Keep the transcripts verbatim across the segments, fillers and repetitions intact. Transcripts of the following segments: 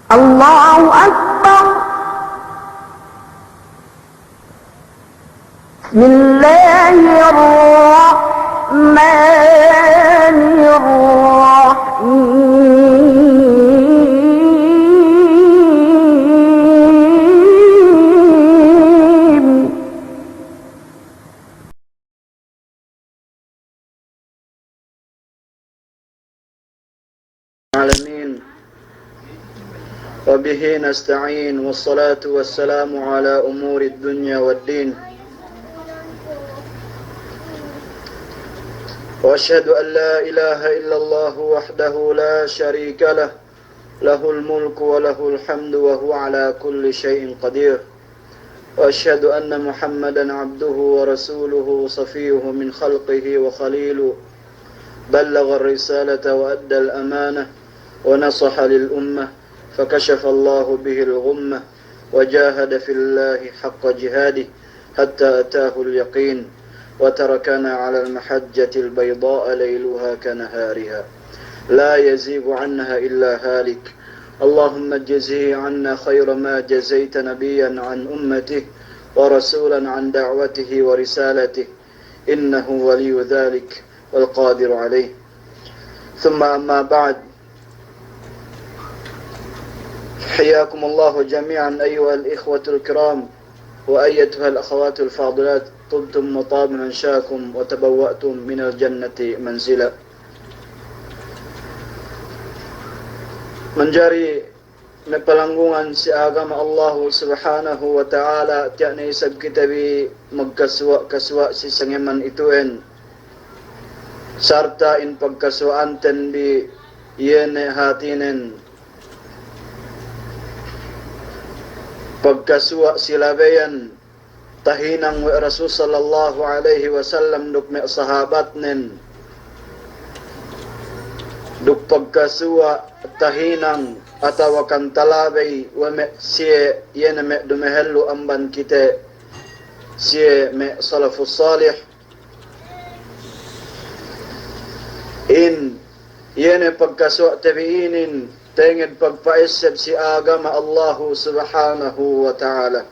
الله أكبر. بسم الله الرحمن الرحيم. العالمين. وبه نستعين، والصلاة والسلام على أمور الدنيا والدين. وأشهد أن لا إله إلا الله وحده لا شريك له، له الملك وله الحمد وهو على كل شيء قدير. وأشهد أن محمدا عبده ورسوله، صفيه من خلقه وخليله، بلغ الرسالة وأدى الأمانة ونصح للأمة، فكشف الله به الغمة، وجاهد في الله حق جهاده، حتى أتاه اليقين، وتركنا على المحجة البيضاء ليلها كنهارها، لا يزيغ عنها إلا هالك. اللهم اجزه عنا خير ما جزيت نبيا عن أمته ورسولا عن دعوته ورسالته، إنه ولي ذلك والقادر عليه. ثم أما بعد، حياكم الله جميعا أيها الإخوة الكرام وأيتها الأخوات الفاضلات، طبتم وطاب ممشاكم وتبوأتم من الجنة منزلا. Manjari me' palanggungan si agama Allahu Subhanahu wa Ta'ala, tiya' ne isab kite bi magkasuwa'-kasuwa' si sangeman itu'en, sarta' in pagkasuwa'anten bi iye ne hātinen pagkasuwa' si labeyan tahinang we' Rasul sallallahu alaihi wasallam duk me' sahabatnen, duk pagkasuwa' tahinang atawakan talabey we' me' siye, iye ne me' dumehellu amban kite, siye me' salafus salih. In iye ne pagkasuwa'te bi inin tenged pagpa'esseb si agama Allahu Subhanahu wa Ta'ala.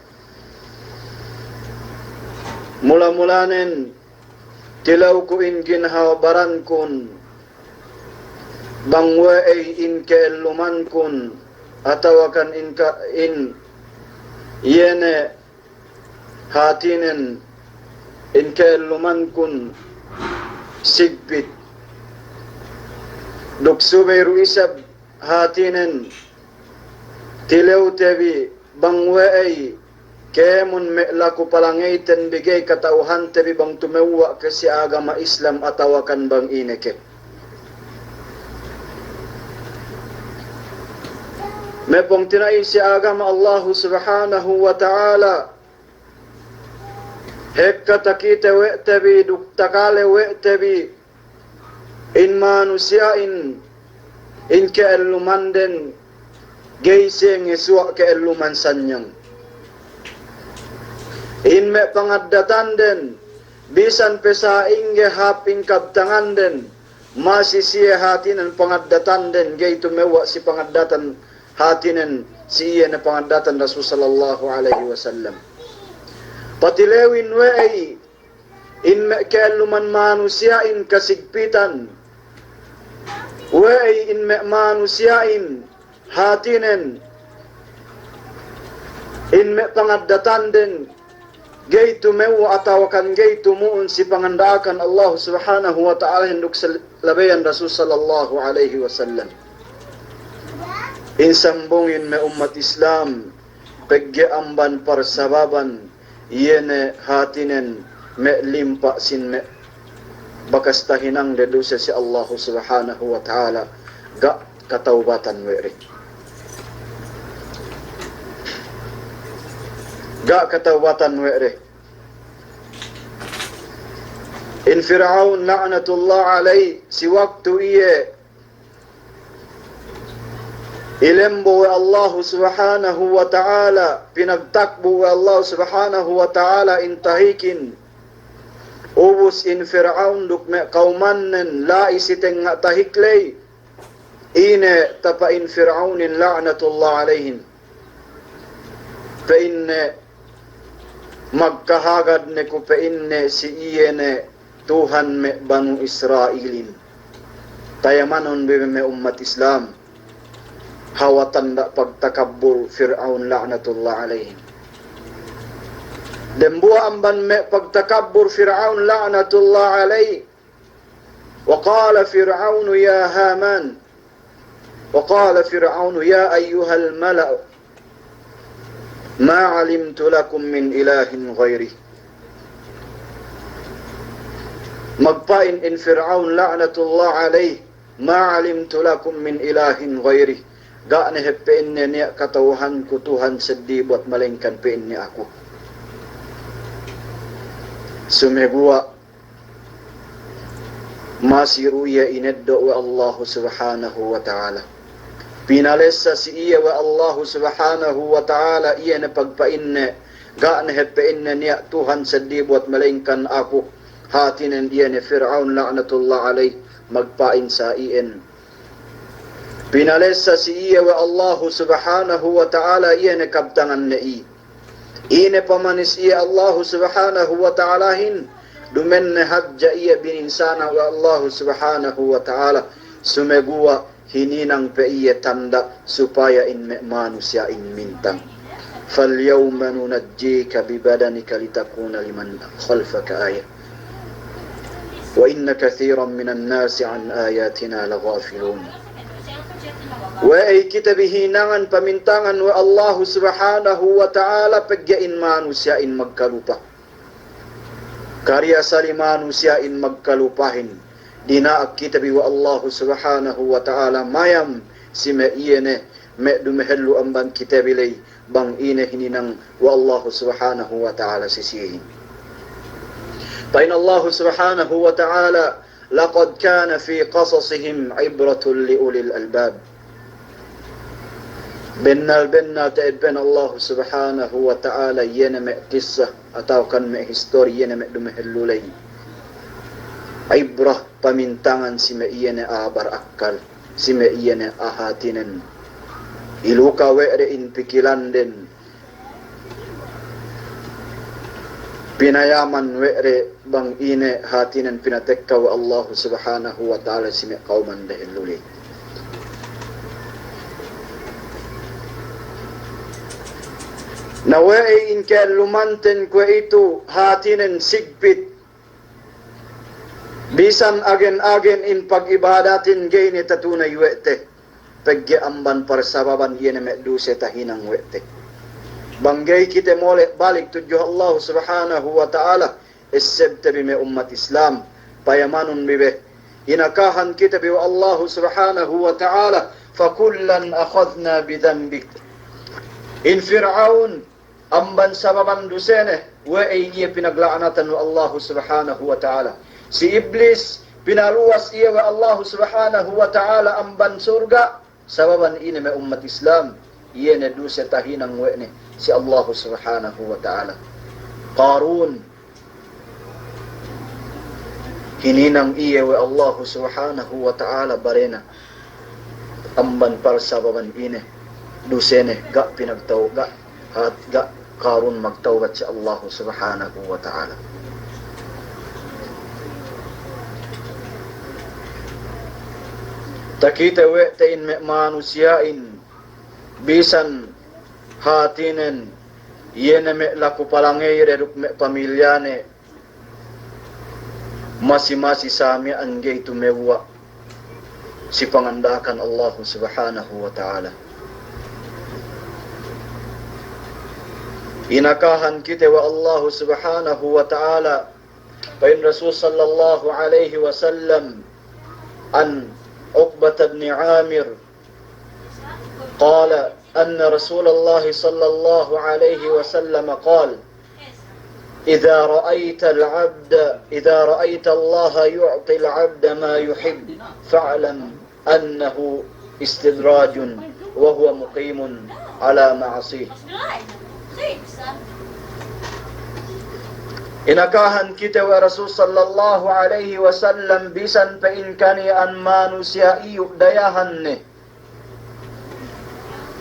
Mula-mulanen, tilewku in ginhawa barankun, bang we'ey in ke'ellumankun, atawakan in ka-, in iye ne hātinen in ke'ellumankun sigpit. Duk subey du isab hātinen tilewte bi bang we'ey kēmon me' laku palangeyten bi ga'i kata'uhante bi bang tumewwa' ke si agama Islam atawakan bang ine ke. Me' pungtina'i si agama Allahu Subhanahu wa Ta'ala, hekka takite we' te bi duk takale we' te bi in manusiya'in, in ke'ellumanden ga'i siye ngesuwa' ke'elluman sanyang. In me' pangaddatanden, bisan pe sa'ingge hāp in kabtanganden, masi siye hātinen pangaddatanden ga'i tumewwa' si pangaddatan hātinen si iye ne pangaddatan Rasul sallallahu alaihi wasallam. Patilewin we'ey in me' ke'elluman manusiya'in kasigpitan, we'ey in me' manusiya'in hātinen in me' pangaddatanden ga'i tumewwa' atawakan ga'i tumu'un si panganda'akan Allah Subhanahu wa Ta'alahin duk si labeyan Rasul sallallahu alaihi wasallam. In sambungin me' ummat Islam, pegge' amban parsababan iye ne hātinen me' limpa' sin me' bakas tahinangde duse si Allahu Subhanahu wa Ta'ala, ga' katawbatan we' de. Ga' katawbatan we' de. In Fir'aun la'natullah alayh, si waktu iye ilembo we' Allahu Subhanahu wa Ta'ala, pinagtakbu we' Allahu Subhanahu wa Ta'ala in tahikin. Ubus in Fir'aun duk me' kawmannen la'i si tengnga' tahik ley. Ine tapa'in Fir'aunin la'natullah alayhin. Pa'inne, magkahagad ne ku pa'inne si iye ne Tuhan me' Banu Israilin. Tayamanun bi me' ummat Islam. Hawal tanda' pagtakabbur Fir'aun la'natullah alayhi. Dembuwa' amban me' pagtakabbur Fir'aun la'natullah alayhi. وقال فرعون يا هامان، وقال فرعون يا أيها الملأ ما علمت لكم من إله غيري. Magpa'in in Fir'aun la'natullah alayh, ما علمت لكم من إله غيري. Ga' ne hep pa'inne niya' kata'uhanku Tuhan seddi buwat malengkan pa'inne aku. Sumeguwa' masi du iye ineddo' we' Allahu Subhanahu wa Ta'ala. Pinalessa si iye we' Allahu Subhanahu wa Ta'ala iye ne pagpa'inne, ga' ne hep pa'inne niya' Tuhan seddi buwat malengkan aku. Hatinen iye ne Fir'aun la'natullah alayh magpa'in sa iyan. Pinalessa si iye we' Allahu Subhanahu wa Ta'ala iye ne kabtangan ne i. Ine pamanis iye Allahu Subhanahu wa Ta'alahin, dumenne hadja iye bininsana' we' Allahu Subhanahu wa Ta'ala, sumeguwa' hininang pe iye tanda' supaya in me' manusiya'in mintang. فاليوم ننجيك ببدنك لتكون لمن خلفك آية. وإن كثيرا من الناس عن آياتنا لغافلون. We'ey kite bi hinangan pamintangan we' Allahu Subhanahu wa Ta'ala pegge' in manusiya'in magkalupa. Kariya sali manusiya'in magkalupahin. Dina'ak kite bi we' Allahu Subhanahu wa Ta'ala mayam si me' iye ne me' dumehellu amban kite bi ley. Bang ine hininang we' Allahu Subhanahu wa Ta'ala si siyehin. Pa'in Allahu Subhanahu wa Ta'ala, لقد كان في قصصهم عبرة لأولي الألباب. Bennal-bennal te'ed pa'in Allahu Subhanahu wa Ta'ala iye ne me' kissa atawa kan me' histori iye ne me' dumehellu ley. Ibrah pamintangan si me' iye ne a'a barakkal, si me' iye ne a'a hatinen iluka we' de in pikilanden, pinayaman we' de bang ine hatinen pinatekka we' Allahu Subhanahu wa Ta'ala si me' kawman dehellu ley. Na we'ey in ke'ellumanten kuwe'itu hatinen sigpit. Bisan agen-agen in pag'ibadatin ga'i ne tatunay we' te. Pegge' amban parsababan iye ne me' duse tahinang we' te. Bang ga'i kite mole' balik tudju Allahu Subhanahu wa Ta'ala, essebte bi me' ummat Islam, payamanun bi be. Inakahan kite bi we' Allahu Subhanahu wa Ta'ala, فكلا أخذنا بذنبه. In Fir'aun, amban sababan dusene, we'ey iye pinagla'natan we' Allahu Subhanahu wa Ta'ala. Si Iblis, pinaluwas iye we' Allahu Subhanahu wa Ta'ala amban surga', sababan ine me' ummat Islam, iye ne duse tahinang we' ne si Allahu Subhanahu wa Ta'ala. Qarun, hininang iye we' Allahu Subhanahu wa Ta'ala barena. Amban parsababan ine dusene ga' pinagtaw-, ga', hat-, ga' Qarun magtawbat si Allahu Subhanahu wa Ta'ala. Takite we' te in me' manusiya'in bisan hatinen iye ne me' laku palangey de duk me' pamilyane masi-masi sa miya'an ga'i tumewwa' si panganda'akan Allahu Subhanahu wa Ta'ala. Inakahan kite we' Allahu Subhanahu wa Ta'ala, pa'in Rasul sallallahu alayhi wasallam, عن عقبة بن عامر قال أن رسول الله صلى الله عليه وسلم قال: إذا رأيت العبد، إذا رأيت الله يعطي العبد ما يحب فاعلم أنه استدراج وهو مقيم على معصية. Inakahan kite we' Rasul sallallahu alayhi wasallam bisan pe in kaniya'an manusiya' iyu' dayahan ne.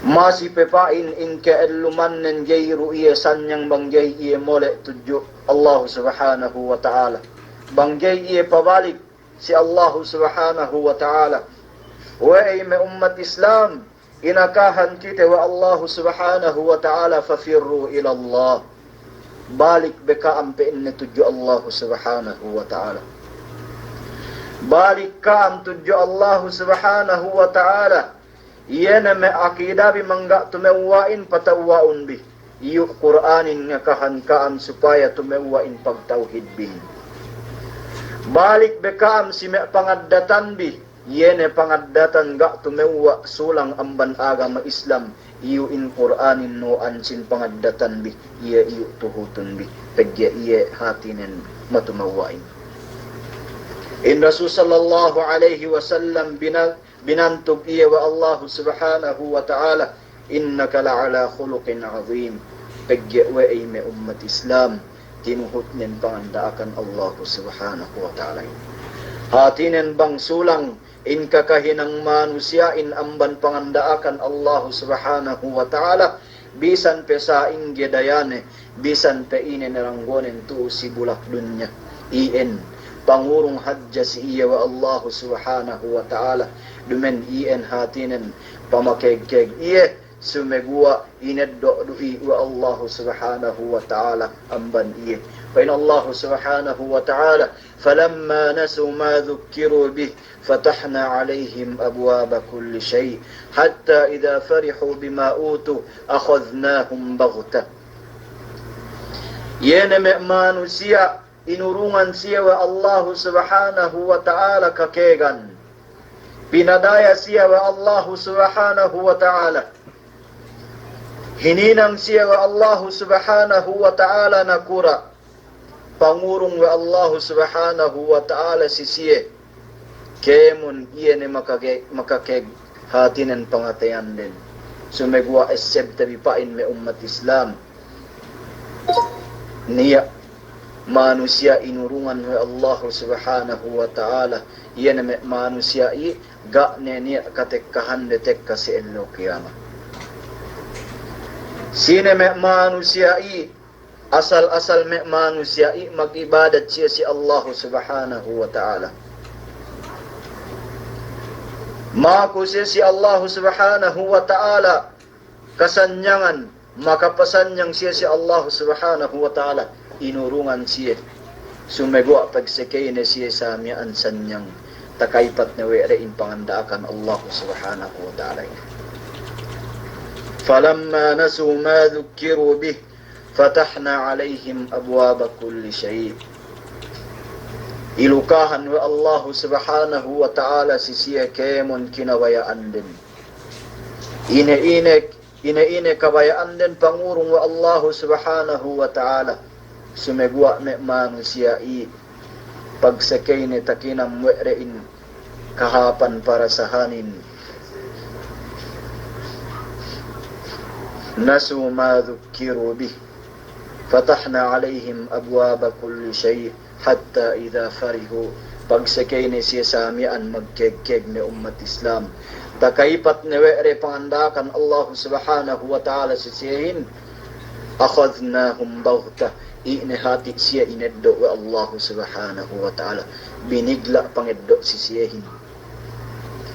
Masi pe pa'in in ka'ellumannen ga'i du iye sanyang bang ga'i iye mole' tudju Allahu Subhanahu wa Ta'ala. Bang ga'i iye pabalik si Allahu Subhanahu wa Ta'ala. We'ey me' ummat Islam, inakahan kite we' Allahu Subhanahu wa Ta'ala, fafirru ilallah. Balik be ka'am pe'inne tudju Allahu Subhanahu wa Ta'ala. Balik ka'am tudju Allahu Subhanahu wa Ta'ala. Iye ne me' akidabi mangga' tumewwa'in patewwa'un bi. Iyu' Kur'anin ngakahan ka'am supaya tumewwa'in pagtawhidbin. Balik be ka'am si me' pangaddatanbi, iye ne pangaddatan ga' tumewwa' sulang amban agama Islam, iyu' in Kur'anin no'an sin pangaddatanbi, iye iyu' tuhutunbi, pegge' iye hātinen matumewwa'in. In Rasul sallallahu alayhi wasallam bina- binantug iye we' Allahu Subhanahu wa Ta'ala, "Innaka la'ala khuluqin azim." Pegge' we'ey me' ummat Islam, tinuhutnen panganda'akan Allahu Subhanahu wa Ta'ala. Hātinen bang sulang in kakahinang manusiya'in amban panganda'akan Allahu Subhanahu wa Ta'ala, bisan pe sa'ingge dayane, bisan pe ine ne ranggonen tu'u si bulak dunya. Iyan, pangurung hadja si iye we' Allahu Subhanahu wa Ta'ala. Dumen iyan hātinen pamakeg-keg iye, sumeguwa' ineddo' du i' we' Allahu Subhanahu wa Ta'ala amban iye. Pa'in Allahu Subhanahu wa Ta'ala, "Falamma nasu ma dhukkiru bih, fatahna alayhim abwaba kulli shay', hatta idha farihu bima utu, akhadhnahum baghtah." Iye ne me' manusiya' inurungan siye we' Allahu Subhanahu wa Ta'ala kakegan. Pinadaya siye we' Allahu Subhanahu wa Ta'ala. Hininang siye we' Allahu Subhanahu wa Ta'ala nakura'. Pangurung we' Allahu Subhanahu wa Ta'ala si siye. Kēmon iye ne makage-, makakeg hātinen pangateyanden. Sumeguwa' essebte bi pa'in me' ummat Islam. Niya' manusiya' inurungan we' Allahu Subhanahu wa Ta'ala, iye ne me' manusiya' i' ga' ne niya' katekkahande tekka si ellew kiyamat. Sine me' manusiya' i', asal-asal me' manusiya' i' mag'ibadat siye si Allahu Subhanahu wa Ta'ala. Maku siye si Allahu Subhanahu wa Ta'ala kasanyangan, makapasanyang siye si Allahu Subhanahu wa Ta'ala, inurungan siye. Sumeguwa' pagsekey ne siye sa miya'an sanyang, takaypat ne we' de in panganda'akan Allahu Subhanahu wa Ta'ala. Falamma nasu ma dhukkiru bih, fatahna alayhim abwaba kulli shay'. Ilukahan we' Allahu Subhanahu wa Ta'ala si siye kēmon kinabaya'anden. Ine-ine, ine-ine kabaya'anden pangurung we' Allahu Subhanahu wa Ta'ala. Sumeguwa' me' manusiya' i' pagsekey ne takinam we' de in kahāpan parasahanin. Nasu ma dhukkiru bih. Fatahna alayhim abwaba kulli shay', hatta idha farihu. Pagsekey ne siye sa miya'an magkeg-keg me' ummat Islam. Takaypat ne we' de panganda'akan Allahu Subhanahu wa Ta'ala si siyehin. Akhadhnahum baghtah. I' ne hati' siye ineddo' we' Allahu Subhanahu wa Ta'ala. Binigla' pangeddo' si siyehin.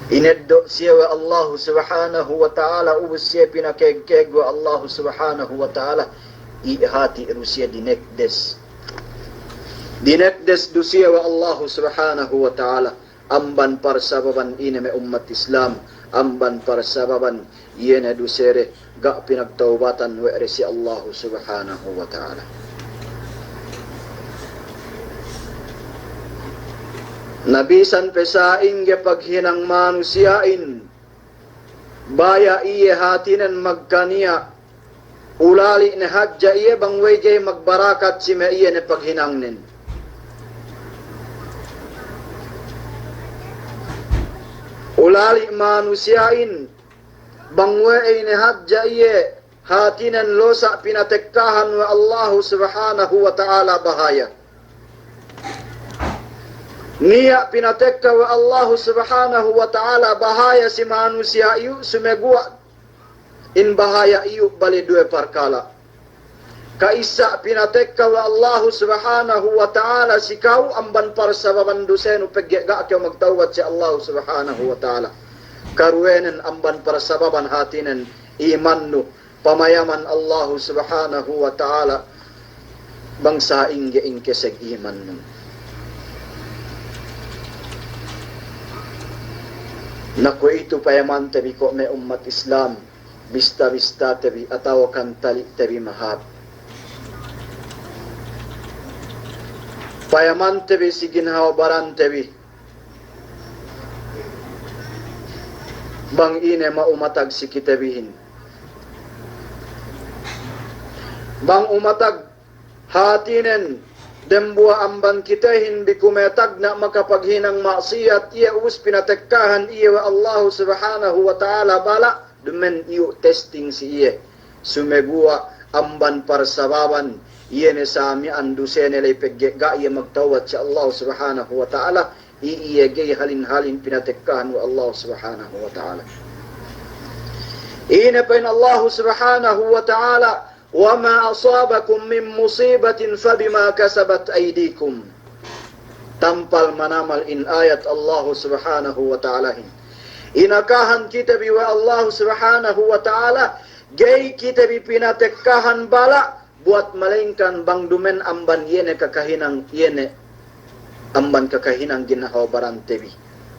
Ineddo' siye we' Allahu Subhanahu wa Ta'ala, ubus siye pinakeg-keg we' Allahu Subhanahu wa Ta'ala, i' hati' du siye dinekdes. Dinekdes du siye we' Allahu Subhanahu wa Ta'ala, amban parsababan ine me' ummat Islam, amban parsababan iye ne dusede ga' pinagtawbatan we' de si Allahu Subhanahu wa Ta'ala. Na bisan pe sa'ingge paghinang manusiya'in, baya' iye hātinen magkaniya', ulali' ne hadja iye bang we'ey ga'i magbarakat si me' iye ne paghinangnen. Ulali' manusiya'in, bang we'ey ne hadja iye, hātinen losa' pinatekkahan we' Allahu Subhanahu wa Ta'ala bahaya. Niya' pinatekka we' Allahu Subhanahu wa Ta'ala bahaya si manusiya' iyu, sumeguwa' In bahaya' iyu' bali duwe parkala'. Ka'issa pinatekka we' Allahu Subhanahu wa Ta'ala si ka'u amban parsababan dusenu pegge' ga' kew magtawbat si Allahu Subhanahu wa Ta'ala. Karuwenen amban parsababan hātinen imannu, pamayaman Allahu Subhanahu wa Ta'ala bang sa'ingge in keseg imannun. Na kuwe'itu payamante bi ko' me' ummat Islam, bista-bistate bi atawa kan tali'te bi mahāp. Payamante bi si ginhawa barante bi. Bang ine ma'umatag si kite bihin. Bang umatag hātinen dembuwa' amban kitehin bi kume' tagna' makapaghinang ma'siyat, iye ubus pinatekkahan iye we' Allahu Subhanahu wa Ta'ala bala', dumen iyu' testing si iye. Sumeguwa' amban parsababan iye ne sami'an dusene ley pegge' ga' iye magtawbat si Allahu Subhanahu wa Ta'ala, i-, iye ga'i halin-halin pinatekkahan we' Allahu Subhanahu wa Ta'ala. Ine pa'in Allahu Subhanahu wa Ta'ala, "Wa ma asabakum min musibatin fabima kasabat aydikum." Tampal manamal in ayat Allahu Subhanahu wa Ta'alahin. Inakahan kite bi we' Allahu Subhanahu wa Ta'ala, ga'i kite bi pinatekkahan bala', buwat malaingkan bang dumen amban iye ne kakahinang, iye ne amban kakahinang ginhawa barante bi.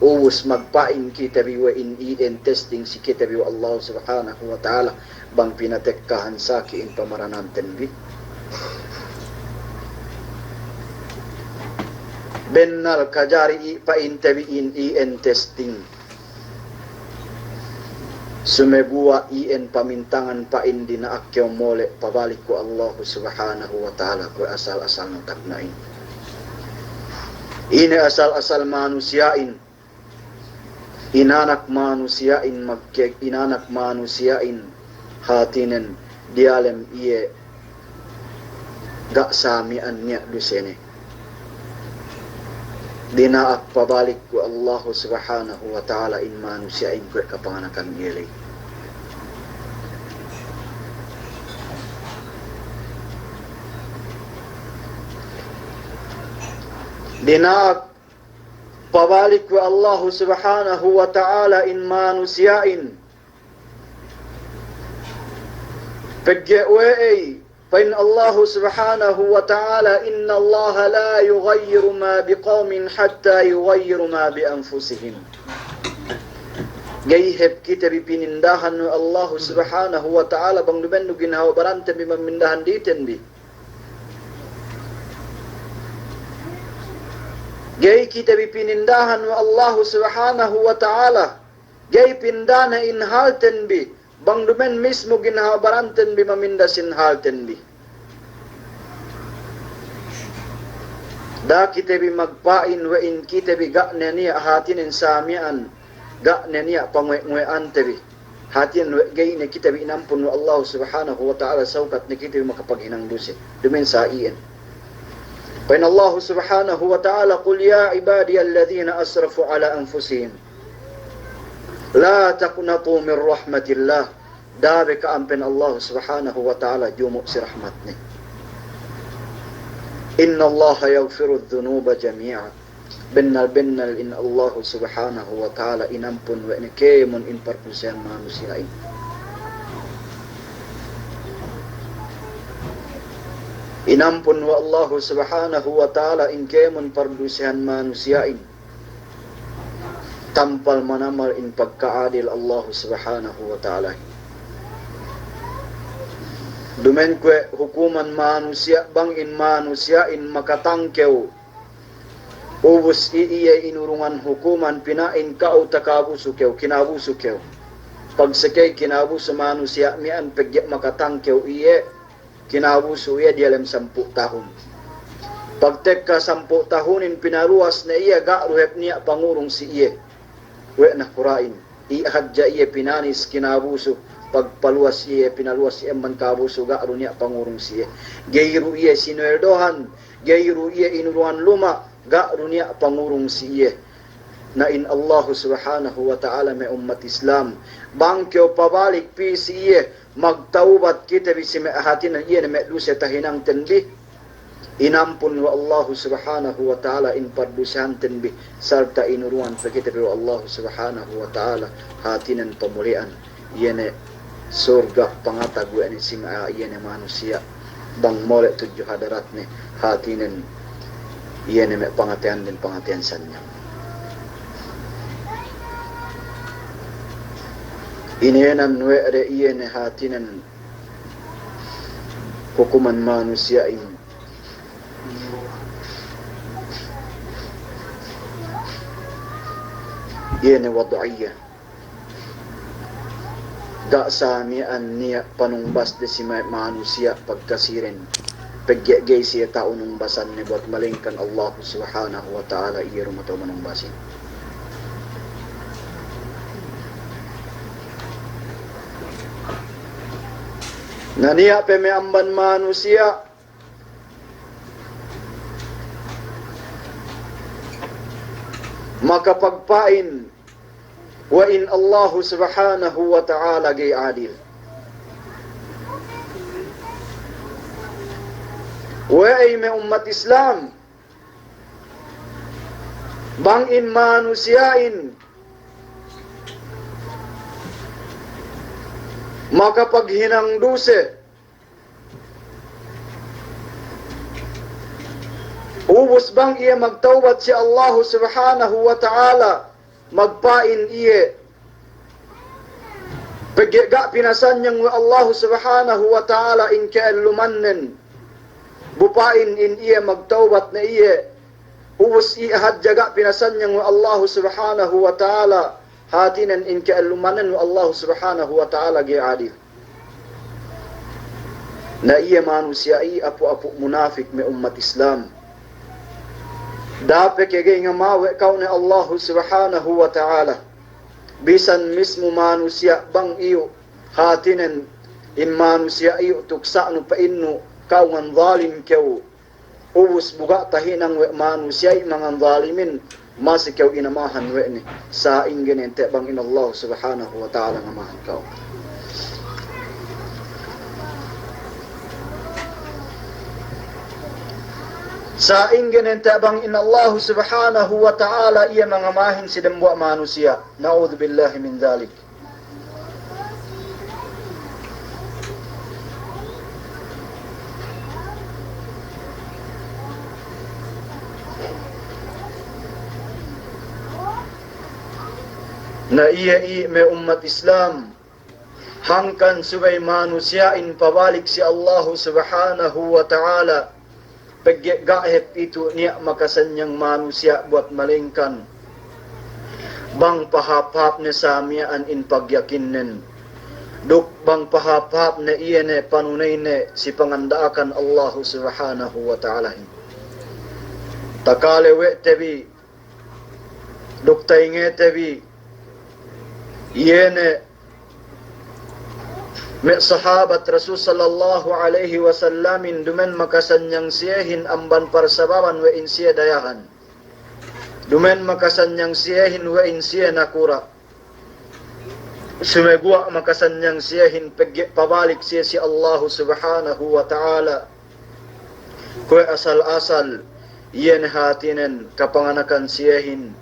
Ubus magpa'in kite bi we' in iyan testing si kite bi we' Allahu Subhanahu wa Ta'ala bang pinatekkahan saki in pamarananten bi. Bennal kajari i' pa'inte bi in iyan testing. Sumeguwa' iyan pamintangan pa'in dina'ak kew mole' pabalik we' Allahu Subhanahu wa Ta'ala kuwe' asal-asal ne tagna'in. Ine asal-asal manusiya'in, inanak manusiya'in magke-, inanak manusiya'in hātinen diyalem iye ga' sami'an niya' dusene. Dina'ak pabalik we' Allahu Subhanahu wa Ta'ala in manusiya'in kuwe' kapanganakan iye ley. Dina'ak pabalik we' Allahu Subhanahu wa Ta'ala in manusiya'in. Pegge' we'ey, pa'in Allahu Subhanahu wa Ta'ala, "Innallaha la yughayyiru ma biqawmin hatta yughayyiru ma bi anfusihim." Ga'i hep kite bi pinindahan we' Allahu Subhanahu wa Ta'ala bang dumennu ginhawa barante bi mamindahan diten bi. Ga'i kite bi pinindahan we' Allahu Subhanahu wa Ta'ala. Ga'i pindane in halten bi, bang dumen mismu ginhawa baranten bi maminda sin halten bi. Da'a kite bi magpa'in we' in kite bi ga' ne niya' hātinen sami'an, ga' ne niya' panguwe'-nguwe'ante bi. Hātinen we' ga'i ne kite bi inampun we' Allahu Subhanahu wa Ta'ala sawkat ne kite bi makapaghinang duse. Dumen sa iyan. Pa'in Allahu Subhanahu wa Ta'ala, "Qul ya ibadiyalladhina asrafu ala anfusihim." La taqnatu min rahmatillah. Da'a be ka'am pa'in Allahu Subhanahu wa Ta'ala jumu' si rahmatne. Innallaha yaghfiru dhunuba jami'a. Bennal-bennal in Allahu Subhanahu wa Ta'ala inampun we' ne kēmon in pardusehan manusiya'in. Inampun we' Allahu Subhanahu wa Ta'ala in kēmon pardusehan manusiya'in. Tampal manamal in pagka'adil Allahu Subhanahu wa Ta'ala. Dumen kuwe' hukuman manusiya', bang in manusiya'in makatangkew, ubus i-, iye inurungan hukuman pina'in ka'u takabusu kew, kinabusu kew. Pagsekey kinabusu manusiya' miya'an pegge' makatangkew iye, kinabusu iye diyalem sampū' tahun. Pagtekka sampū' tahunin pinaluwas ne iye, ga' du hep niya' pangurung si iye. We' nakura'in, i' hadja iye pinanis kinabusu, pagpaluwas iye, pinaluwas iye amban kabusu, ga' du niya' pangurung si iye. Ga'i du iye sinuweldohan, ga'i du iye inurungan luma', ga' du niya' pangurung si iye. Na in Allahu Subhanahu wa Ta'ala me' ummat Islam, bang kew pabalik pī si iye, magtawbat kite bi si me' hatinen iye ne me' duse tahinangten bi, inampun we' Allahu Subhanahu wa Ta'ala in pardusehanten bi, sarta' inuruwan pe kite bi we' Allahu Subhanahu wa Ta'ala hatinen pamuli'an. Iye ne surga' pangatag we' ne si me' a'a iye ne manusiya', bang mole' tudju hadaratne, hatinen iye ne me' pangateyan den pangateyan sanyang. Inenan we' de iye ne hatinen hukuman manusiya'in iye ne wad'iyya. Ga' sa miya'an niya' panumbasde si me' manusiya' pagkasiden, pegge' ga'i siye ta'u numbasanne buwat malengkan Allahu Subhanahu wa Ta'ala iye du mata'u manumbasin. Na niya' pe me' amban manusiya' makapagpa'in we' in Allahu Subhanahu wa Ta'ala ga'i adil. We'ey me' ummat Islam, bang in manusiya'in makapaghinang duse, ubus bang iye magtawbat si Allahu Subhanahu wa Ta'ala, magpa'in iye, pegge' ga' pinasanyang we' Allahu Subhanahu wa Ta'ala in ka'ellumannen, bu pa'in in iye magtawbat ne iye, ubus iye hadja ga' pinasanyang we' Allahu Subhanahu wa Ta'ala, hatinen in ka'ellumannen we' Allahu Subhanahu wa Ta'ala ga'i adil. Na iye manusiya' i apu'-apu' munafik me' ummat Islam. Dape ke ga'i ngamawe' ka'u ne Allahu Subhanahu wa Ta'ala. Bisan mismu manusiya' bang iyu' hatinen in manusiya' iyu' tuksa'nu pa'innu ka'u ngan zalim kew. Ubus bu ga' tahinang we' manusiya' i mangan zalimin, masi kew inamahan we' ne, sa'ingge ne ente' bang in Allahu Subhanahu wa Ta'ala ngamahan ka'u. Sa'ingge ne ente' bang in Allahu Subhanahu wa Ta'ala iye mangamahin si dembuwa' manusiya'. Na'udhu billahi min dhalik. Na iye i' me' ummat Islam, hangkan subey manusiya'in pabalik si Allahu Subhanahu wa Ta'ala, pegge' ga' hep itu niya' makasanyang manusiya' buwat malengkan bang pahāp-hāp ne sa miya'an in pagyakinnen, duk bang pahāp-hāp ne iye ne panuneyne si panganda'akan Allahu Subhanahu wa Ta'alahin. Takale we' te bi, duk tayingete bi, iye ne me' sahabat Rasul sallallahu alaihi wasallamin dumen makasanyang siyehin amban parsababan we' in siye dayahan. Dumen makasanyang siyehin we' in siye nakura'. Sumeguwa' makasanyang siyehin pegge' pabalik siye si Allahu Subhanahu wa Ta'ala. Kuwe' asal-asal, iye ne hatinen kapanganakan siyehin.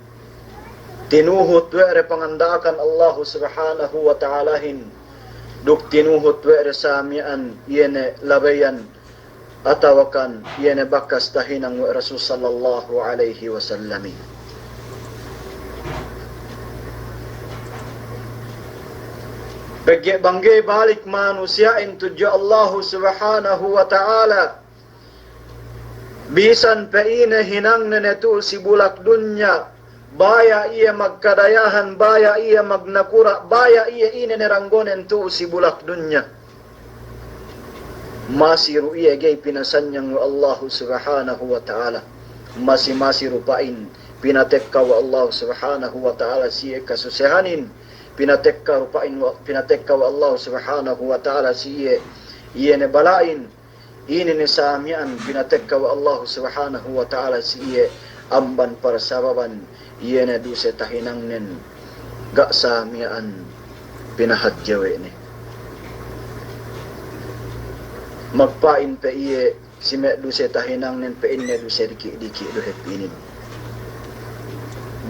Tinuhut we' de panganda'akan Allahu Subhanahu wa Ta'alahin. Duk tinuhut we' de sa miya'an iye ne labeyan atawakan iye ne bakas tahinang we' Rasul sallallahu alaihi wasallamin. Pegge' bang ga'i balik manusiya'in tudju Allahu Subhanahu wa Ta'ala, bisan pe ine hinangne ne tu'u si bulak dunya, baya' iye magkadayahan, baya' iye magnakura', baya' iye ine ne ranggonen tu'u si bulak dunya, masi du iye ga'i pinasanyang we' Allahu Subhanahu wa Ta'ala. Masi-masi du pa'in pinatekka we' Allahu Subhanahu wa Ta'ala si iye kasusehanin, pinatekka du pa'in we', pinatekka we' Allahu Subhanahu wa Ta'ala si iye, iye ne bala'in, ine ne sa miya'an pinatekka we' Allahu Subhanahu wa Ta'ala si iye, amban parsababan iye ne duse tahinangnen ga' sa miya'an pinahadje we' ne. Magpa'in pe iye si me' duse tahinangnen, pa'inne duse diki'-diki' du hep inin.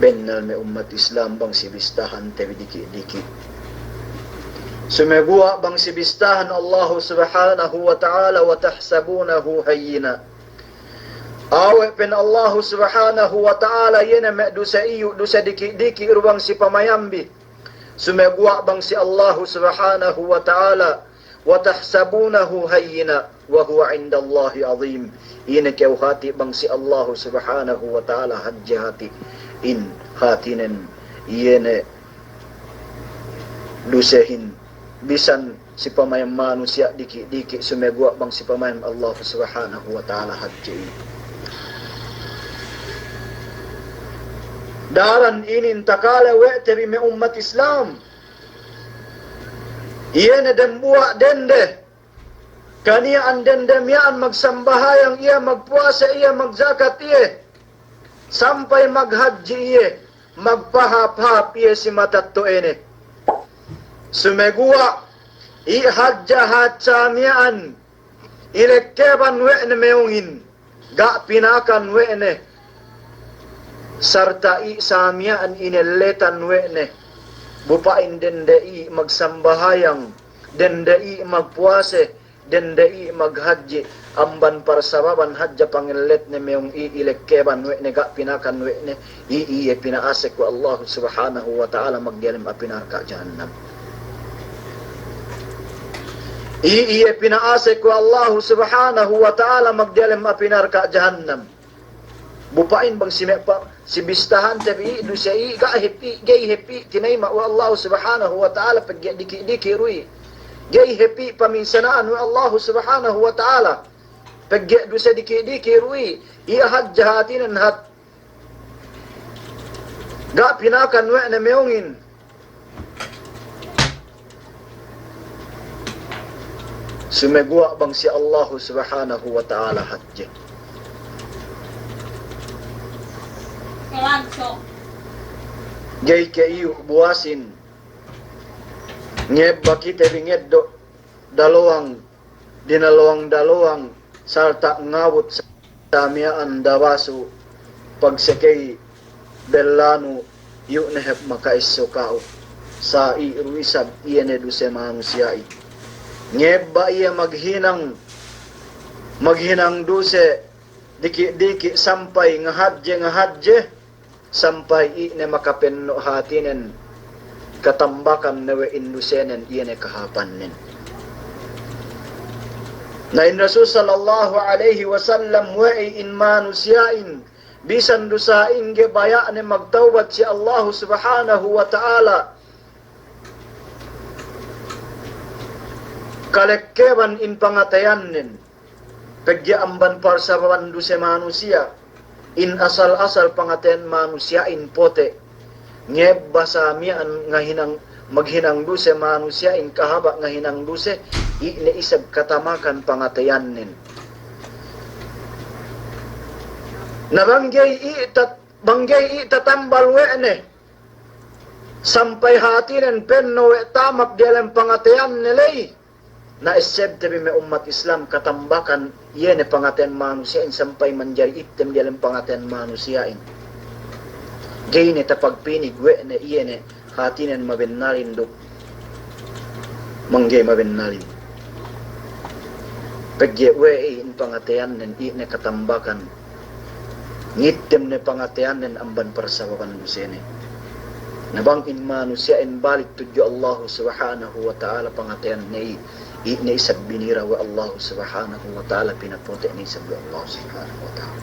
Bennal me' ummat Islam bang si bistahante bi diki'-diki'. Sumeguwa' bang si bistahan Allahu Subhanahu wa Ta'ala, "Wa tahsabunahu hayyina." Awe' pen Allahu Subhanahu wa Ta'ala, iye ne me' duse iyu', duse diki'-diki' du bang si pamayambi. Sumeguwa' bang si Allahu Subhanahu wa Ta'ala, "Wa tahsabunahu hayyina wa huwa 'indallahi 'azim." Iye ne kew hati' bang si Allahu Subhanahu wa Ta'ala hadje hati', in hatinen iye ne dusehin bisan si pamayam manusiya' diki'-diki', sumeguwa' bang si pamayam Allahu Subhanahu wa Ta'ala hadje. Daran inin takale we' te bi me' ummat Islam. Iye ne dembuwa' dende. Kaniya'an dende miya'an magsambahayang iye, magpuwase iye, magjakat iye, sampay maghadji iye, magpahāp-hāp iye si matetto'ane. Sumeguwa' i' hadja hātsa miya'an ilekkeban we' ne meyongin, ga' pinakan we' ne, sarta' i' sa miya'an inelletan we' ne, bu pa'in dende i' magsambahayang, dende i' magpuwase, dende i' maghadji, amban parsababan hadja pangelletne meyong i' ilekkeban we' ne, ga' pinakan we' ne, i' iye pina'asek we' Allahu Subhanahu wa Ta'ala magdiyalem api narka' jahannam. I' iye pina'asek we' Allahu Subhanahu wa Ta'ala magdiyalem api narka' jahannam. Bu pa'in bang si me' pa, si bistahante bi i' duse i', ga' hep i', ga'i hep i' tinayima' we' Allahu Subhanahu wa Ta'ala pegge' diki'-diki' du i'. Ga'i hep i' paminsana'an we' Allahu Subhanahu wa Ta'ala pegge' duse diki'-diki' du i'. Iye hadja hātinen hat ga' pinakan we' ne meyongin. Sumeguwa' bang si Allahu Subhanahu wa Ta'ala hadje. Ga'i ke iyu' buwasin, ngebba kite bi ngeddo' dalowang, dinalowang-dalowang, sarta' ngabut sa miya'an dabasu, pagsekey bellanu, iyu' ne hep maka'esso ka'u, sa i' du isab iye ne duse manusiya'in. Ngebba iye maghinang, maghinang duse diki'-diki' sampay ngahadje, ngahadje, sampay i' ne makapenno' hātinen, katambakan ne we' in dusenen iye ne kahāpannen. Na in Rasul sallallahu alaihi wasallam we'ey in manusiya'in, bisan du sa'ingge baya'ne magtawbat si Allahu Subhanahu wa Ta'ala, kalekkeban in pangateyannen, pegge' amban parsababan duse manusiya', in asal-asal pangateyan manusiya'in pote', ngebba sa miya'an ngahinang, maghinang duse manusiya'in kahaba' ngahinang duse, i' ne isab katamakan pangateyannen. Na bang ga'i i' tat-, bang ga'i i' tatambal we' ne, sampay hātinen penno' we' tamak diyalem pangateyanne ley. Na essebte bi me' ummat Islam katambakan iye ne pangateyan manusiya'in sampay manjari ittem diyalem pangateyan manusiya'in. Ga'i ne tapagpinig we' ne iye ne hātinen mabennalin duk mangga'i mabennalin. Pegge' we'ey in pangateyannen i' ne katambakan. Ngittem ne pangateyannen amban parsababan dusene. Na bang in manusiya'in balik tudju Allahu Subhanahu wa Ta'ala pangateyanne i', i' ne isab binira we' Allahu Subhanahu wa Ta'ala, pinapote' ne isab we' Allahu Subhanahu wa Ta'ala.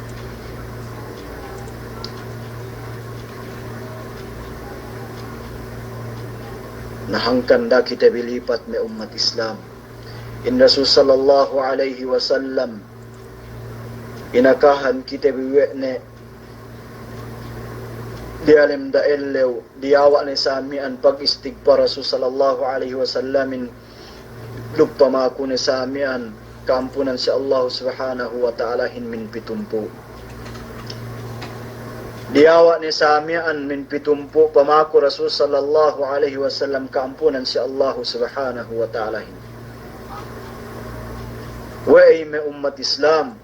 Na hangkan da'a kite bi lipat me' ummat Islam. In Rasul sallallahu alaihi wasallam, inakahan kite bi we' ne diyalem da ellew, diyawa' ne sa miya'an pagistigpar Rasul sallallahu alaihi wasallamin, duk pamaku ne sa miya'an ka'ampunan si Allahu Subhanahu wa Ta'alahin min pitumpū'. Diyawa' ne sa miya'an min pitumpū', pamaku Rasul sallallahu alaihi wasallam, ka'ampunan si Allahu Subhanahu wa Ta'alahin. We'ey me' ummat Islam,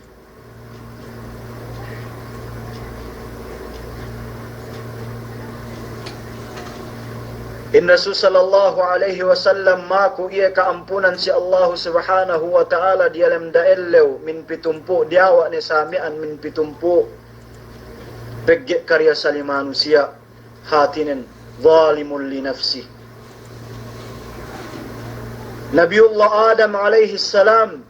in Rasul sallallahu alaihi wasallam maku iye ka'ampunan si Allahu Subhanahu wa Ta'ala diyalem da ellew min pitumpū', diyawa' ne sa miya'an min pitumpū'. Pegge' kariyasali manusiya', hātinen, zalimun li nafsih. Nabiyullah Adam alaihis salam,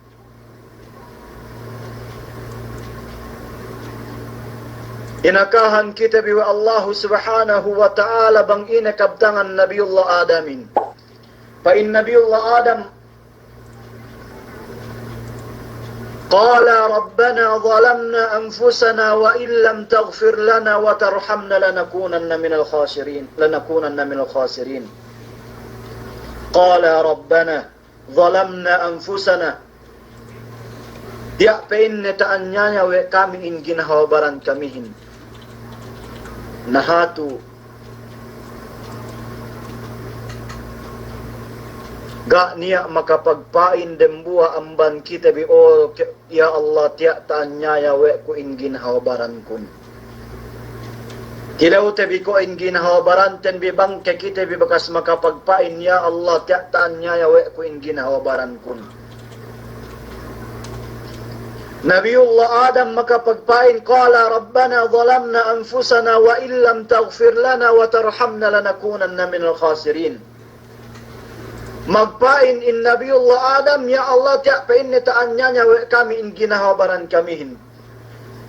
inakahan kite bi we' Allahu Subhanahu wa Ta'ala bang ine kabtangan Nabiyullah Adamin. Pa'in Nabiyullah Adam, قالا ربنا ظلمنا أنفسنا وإن لم تغفر لنا وترحمنا لنكونن من الخاسرين، لنكونن من الخاسرين. قالا ربنا ظلمنا أنفسنا. Tiya' pa'inne ta'anyaya we' kami in ginhawa baran kamihin. Na hatu, ga' niya' makapagpa'in dembuwa' amban kite bi, o ke-, ya Allah, tiya' ta'anyaya we' ku in ginhawa barankun. Tilewte bi ko' in ginhawa baranten bi bang ke kite bi bakas makapagpa'in, ya Allah, tiya' ta'anyaya we' ku in ginhawa barankun. Nabiyullah Adam makapagpa'in, قالا ربنا ظلمنا أنفسنا وإن لم تغفر لنا وترحمنا لنكونن من الخاسرين. Magpa'in in Nabiyullah Adam, ya Allah, tiya' pa'inne ta'anyaya we' kami in ginhawa baran kamihin.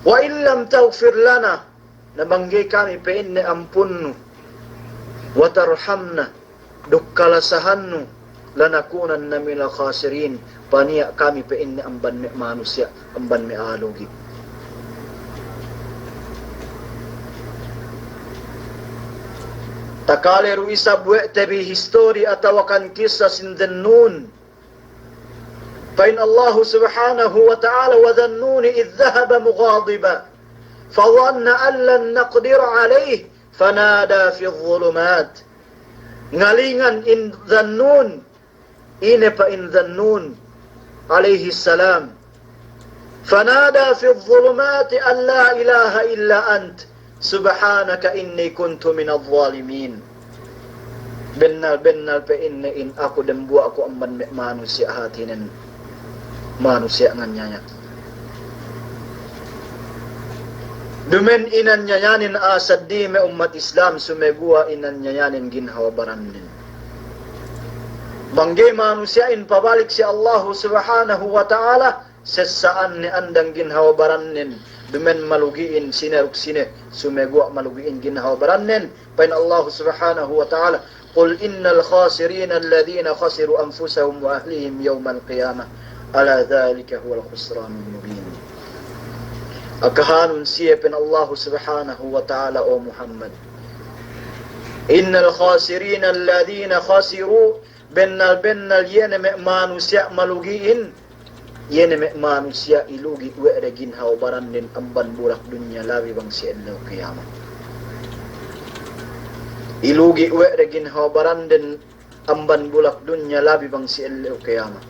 وإن لم تغفر لنا, na bang ga'i kami pa'inne ampunnu, وترحمنا, duk kalasahannu, لنكونن من الخاسرين, paniya' kami pa'inne amban me' manusiya', amban me' a'a lugi'. Takale du isab we' te bi histori atawakan kissa sin Dhunnun. Pa'in Allahu Subhanahu wa Ta'ala, وذا النون إذ ذهب مغاضبا فظن أن لن نقدر عليه فنادى في الظلمات. Ngalingan in Dhunnun, ine pa'in Dhunnun alaihis salam, فنادى في الظلمات أن لا إله إلا أنت سبحانك إني كنت من الظالمين. Bennal-bennal pa'inne in aku dembuwa' ku amban me' manusiya', hātinen manusiya' nganyaya. Dumen inanyayanin a'a seddili me' ummat Islam, sumeguwa' inanyayanin ginhawa barannen. Bang ga'i manusiya'in pabalik si Allahu Subhanahu wa Ta'ala, sessa'anne andang ginhawa barannen, dumen malugi'in sine duk sine, sumeguwa' malugi'in ginhawa barannen. Pa'in Allahu Subhanahu wa Ta'ala, قل إن الخاسرين الذين خسروا أنفسهم وأهليهم يوم القيامة ألا ذلك هو الخسران المبين. Akahanun siye, pa'in Allahu Subhanahu wa Ta'ala, o Muhammad, إن الخاسرين الذين خسروا, bennal-bennal iye ne me' manusiya' malugi'in, iye ne me' manusiya' ilugi' we' de ginhawa barannen amban bulak dunya labi bang si ellew kiyamat. Ilugi' we' de ginhawa barannen amban bulak dunya labi bang si ellew kiyamat.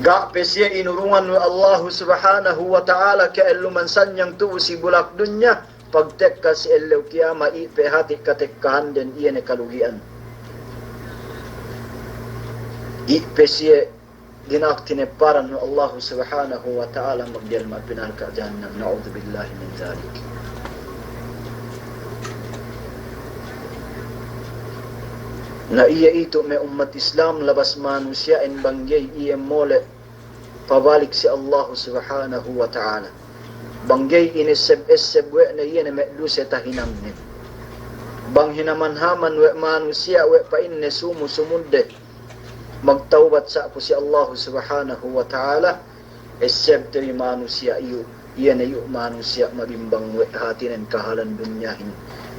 Ga' pe siye inurungan we' Allahu Subhanahu wa Ta'ala ka'elluman sanyang tu'u si bulak dunya, pagtekka si ellew kiyamat, i' pe hati' katekkahanden, iye ne kalugi'an. I' pe siye dina'ak tinepparan we' Allahu Subhanahu wa Ta'ala magdiyalem api narka' jahannam. Na'udhu billahi min dhalik. Na iye itu me' ummat Islam, labas manusiya'in bang ga'i iye mole' pabalik si Allahu Subhanahu wa Ta'ala. Bang ga'i inesseb-esseb we' ne iye ne me' duse tahinangnen. Bang hinaman-haman we' manusiya' we' pa'inne sumu-sumudde magtawbat sa' ku si Allahu Subhanahu wa Ta'ala, essebte bi manusiya' iyu', iye ne iyu' manusiya' mabimbang we' hatinen kahalan dunyahin.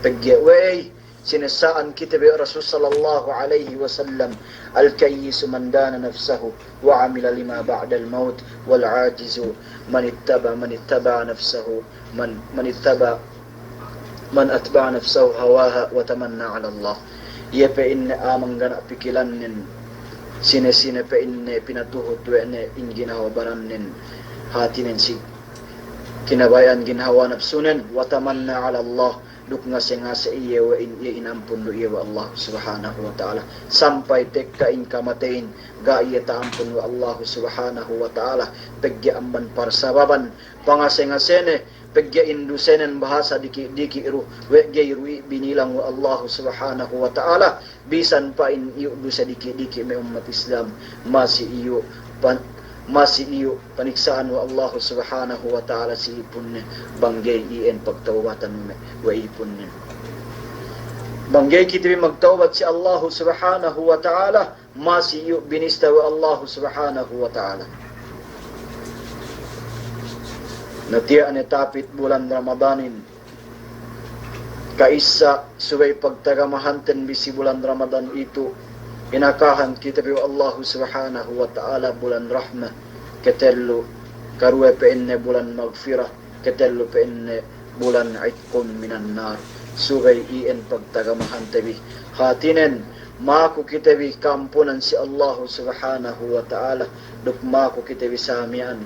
Pegge' we'ey, Sinessa'an kite bi Rasul sallallahu alaihi wasallam, "Al-kayyisu man dana nafsahu wa amila lima ba'dal maut, wal ajizu man ittaba, man ittaba nafsahu, man, man ittaba, man atba'a nafsahu hawaha wa tamanna 'ala Allah." Iye pa'inne a'a manggana' pikilannen, sine-sine pa'inne pinatuhut we' ne in ginhawa barannen, hātinen si kinabaya'an ginhawa napsunen, wa tamanna 'ala Allah, duk ngase-ngase iye we' in, iye inampun du iye we' Allah Subhanahu wa Ta'ala. Sampay tekka in kamateyin, ga' iye ta'ampun we' Allah Subhanahu wa Ta'ala, pegge' amban parsababan pangase-ngasene, pegge' in dusenen bahasa diki'-diki' du, we' ga'i du i' binilang we' Allah Subhanahu wa Ta'ala. Bisan pa'in iyu' duse diki'-diki' me' ummat Islam, masi iyu' pan-, masi iyu' paniksa'an we' Allahu Subhanahu wa Ta'ala si ipunne, bang ga'i iyan pagtawbatan me' we' ipunne. Bang ga'i kite bi magtawbat si Allahu Subhanahu wa Ta'ala, masi iyu' binista we' Allahu Subhanahu wa Ta'ala. Na tiya' ne tapit bulan Ramadanin, ka'issa subey pagtagamahanten bi si bulan Ramadan itu, inakahan kite bi we' Allahu Subhanahu wa Ta'ala bulan rahmah, ketellu, karuwe pa'inne bulan magfirah, ketellu pa'inne bulan itqun minan nar. Subey iyan pagtagamahante bi. Hātinen, maku kite bi ka'ampunan si Allahu Subhanahu wa Ta'ala, duk maku kite bi sa miya'an.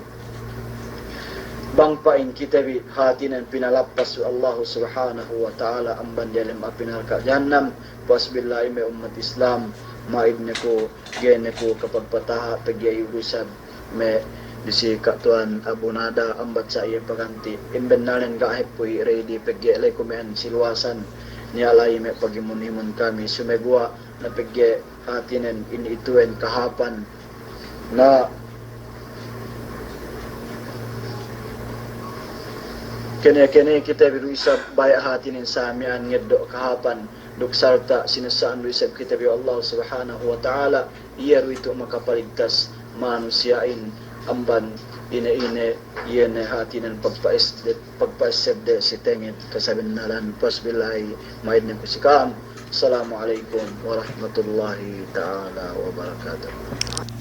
Bang pa'in kite bi hātinen pinalappas we' Allahu Subhanahu wa Ta'ala amban diyalem api narka' jahannam, puwas billahi me' ummat Islam, ma'id ne ku, ga'i ne ku kapagpataha' pegge' iyu' du isab me' disi Ka' Tuwan Abu Nada ambat sa iye paganti'. Imbennalnen ga' hep ku i' ready pegge' la'i ku me'an si luwasan. Niya' la'i me' pagimun-imun kami sumeguwa' na pegge' hātinen in ituwen kahāpan. Na kene-kene kite bi du isab baya' hātinen sa miya'an ngeddo' kahāpan, duk sarta' sinessa'an du isab kite bi we' Allah Subhanahu wa Ta'ala, iye du itu makapaligtas manusiya'in amban ine-ine iye ne hātinen pagpa'es-, pagpa'essebde si tenged kasabennalan. Puwas billahi, ma'id ne ku si ka'am. Assalamu alaikum warahmatullahi ta'ala wabarakatuh.